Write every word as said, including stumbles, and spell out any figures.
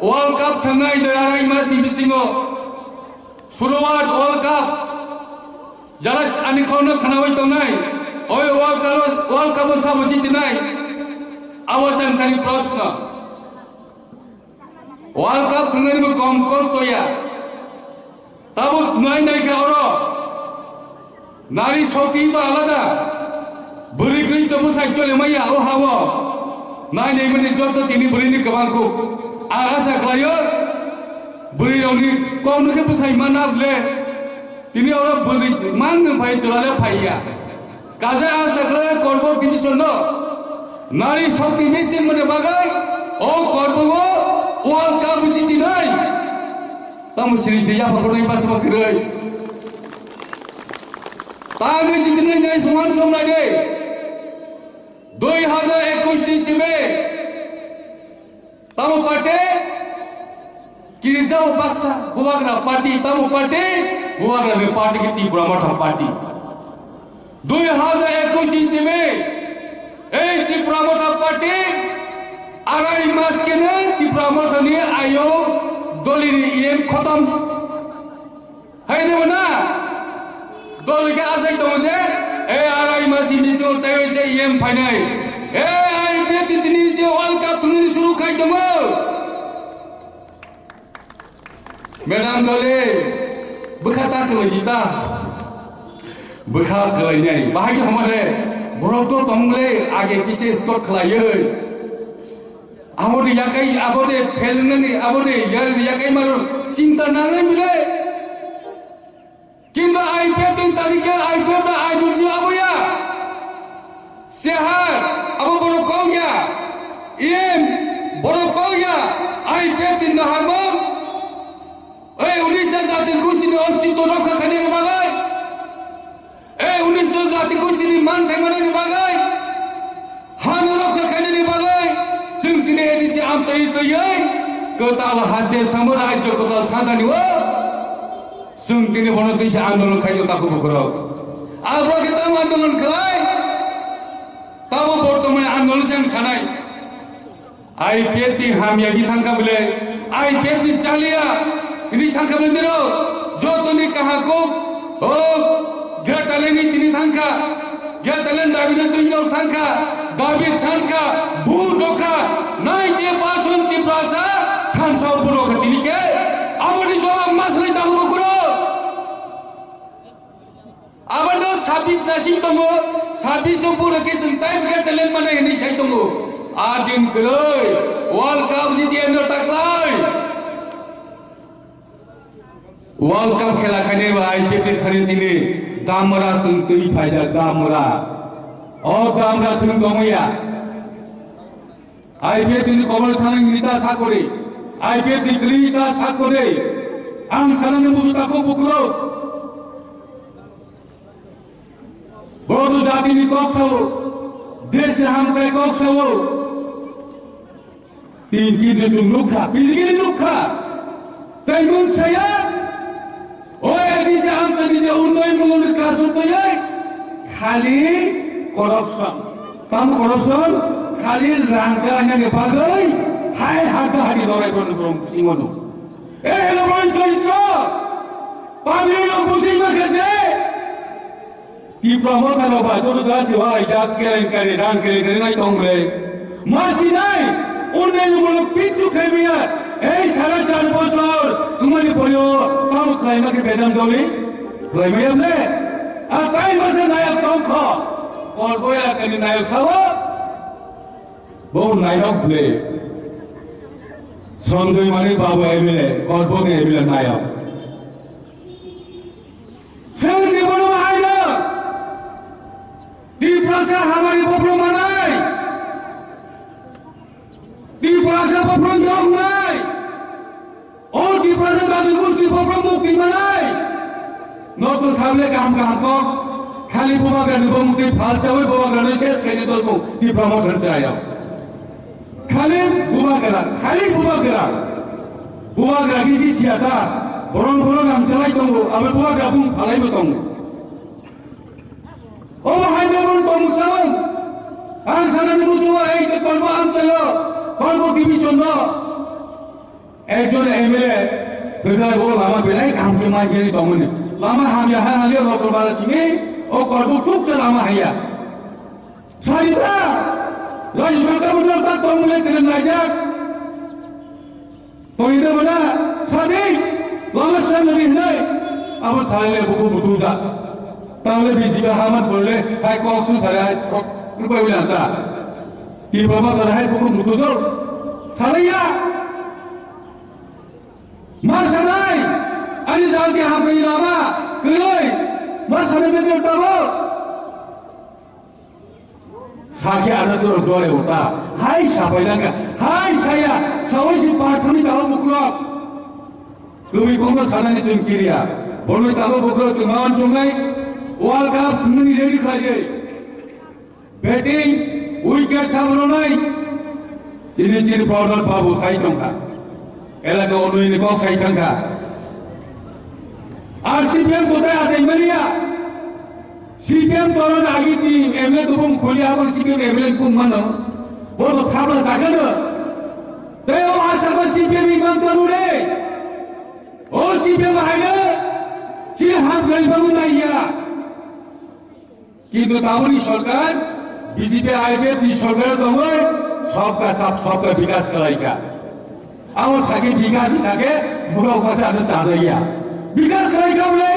World Cup thangnai de arai masi bisingo. Suruwat World Cup. Jara ani khorno khanawi tongnai. Oi World Cup, World Cup o sabo jitinai. Abo chang thani proshno. World Cup thangnai bo kom kosto ya. Tabuk nai nai khe oro. Nari shokti to alada. Bwrwi kwrwi to bwsai chole maya o ha o. Nai nai mani jotto tini bwrwi ni kwbang kuk. Ang asa khlaio. Bwrwi rokni kok no khe bwsai mana ble. Tini oro bwrwi mang no phai chwla le phai ya. Kaje ang sakle Korbo division no. Nari shokti missing mane bagai. O Korbo o World Cup jitinai. Tamo siri siri ya pakornai basa bakroi. Tamo jitinai nai soman somnai de. Dui hajar ekush ni simi. Tamo party? Kirijao baksa, bubagra party, tamo party? Bubagra ni party ke Tipra Motha party. Dui hajar ekush ni simi. Ei Tipra Motha party. Arai mas kene Tipra Motha ni ayo doli ni E M khotom. Hai de mana? Dol ke asai tongo je, e arai masi misil taiwi se E M phainai. E I P F T tini je World Cup tini suru khai tongo. Madam dole, bwkha ta kwlai di ta. Bwkha kwlai nai. Bahai ke hamare, borok to tongle age pise escort khlaiwi. Abo de yakai, abo de phelnani, abo de yar yakai maro chinta nangnai bile. Kintu I P F T ni tarike I P F T ni ideology abo ya. Sehar abo borok kok ya. E M borok kok ya. I P F T ni naharmung. Ei unisa jati gosti ni ostitw rokha khainani bagwi. Ei unisa jati gosti ni man thai manani bagwi. Hano rokha khainani bagwi. Chwng tini A D C amchai twiwi. Kwtal haste samura ajo kwtal santani o. Chwng tini bono twi se andolon khai tong takhuk bukhurok. Abo khe tamo andolon khlai? Tamo bortomani andolon se ang sanai. I P F T ni hamya hi thangkha bole, I P F T ni chaliya hini thangkha bole niro, jotoni kahakuk, o, Greater Lengni tini thangkha. Greater Lengni dabi no twi nok thangkha, dabi chankha, bu dokha, ninety percent Tiprasa thansa bu dokha tini khe, aboni jawab masri tahu bukuro. Aboni sabis nasing tongo, sabis o puro khe chwng tai bwkha talent mane hini sai tongo. A din kwrwi, World Cup jiti ano taklai. World Cup khela khainai ba I P F T ni thani tini damra chwng twi phaijak damra. O damra chwng tongya. I P F T ni kobol thani hini ta sakori. I P F T ni kri ta sakori. Ang sanani buju takhuk bukhurok. Bodo jati ni kok sao. Desh ni hamkrai kok sao. Tin tin de chwng nukha, physically nukha. Tei nwng saya, o A D C amchani je unnoyon muloni kasu twiwi khali corruption. Tam corruption, khali rang se lainani bagwi hai hata hadi lorai bono borong singonu. E hello bono choitro, public rok bujui mankha je, Tipra Motha no ba joto da se wai jak kelenkari, rang kelenkari nai tong ble. Ma sinai, unnoyon muluk kichu khaimaya, ei sara char bochor, wngmani poryo, tamo khlaima khe bedam doli, khlaimaya ble. A tai masa nayak tongkho, Korbo elakani nayak sao, bo nayak ble. Sonjoi Mani Babu M L A, Korbo ni M L A nayak. Chwng ni bono haino Tiprasa hamari bophro manai, Tiprasa bophro yoknai, o Tiprasa jati gosti bophro mukti manai. Noto samle kaham kaham kok, khali bubagra ni bo mukti phal chawi bubagra ni ses khaini tolkung Tipra Motha ni chayao. Khali bubagra, khali bubagra. Bubagra kisi siyata. Borong borong ang chalai tongo, abo bubagra bung phalai bo tongo. Obo hai bebon tongo salong. Ang sanani musuwa ei ke Korbo amchayo, Korbo division no. Ekjon M L A kwthai bo lama belai kaham khe mai khe tongmani. Lama hamya ha hamya lokol bala simi o korbo thuk se lama haya. Sarita, Rajya Sabha bo ta tongmani kene naijak. Tongida mana sadi lama sanda hinai abo salai buku butuja. Tangole B J P hamat boleh hai kok su sarai hai kok rupai ulang ta. Tipra ma hai buku butuja. Salaiya. Mar sanai, ani jalki hamkrai lama, kwrwi, mar sanai bedel tabo. Sakhe ano jora jore uta, hai sapai nangka, hai saya, sawi si parthani tabo bukrok. Kwrwi kono sanani tun kiriya, bonoi tabo bukrok chuma on chungai, World Cup thumani ready khlai. Batting, wicket sabrunai. Tini chini Prodot Babu sai tongkha. Elaka onoi ni kok sai thangkha. Ar C P M kotai asai mania. C P M toron agi ti M L A tubung kholi abo C P M M L A kung mano. Bodo thabla sakano. Tei o asako C P M imang tanu re. O C P M haino. Chini ham khlai bangu naiya. Kintu tamoni sorkar, B J P I P F ni sorkar tongwi sabka sab sabka bikas khlaikha. Abo sakhe bikas sakhe mura upasa ano chajaya. Bikas khlaikha bole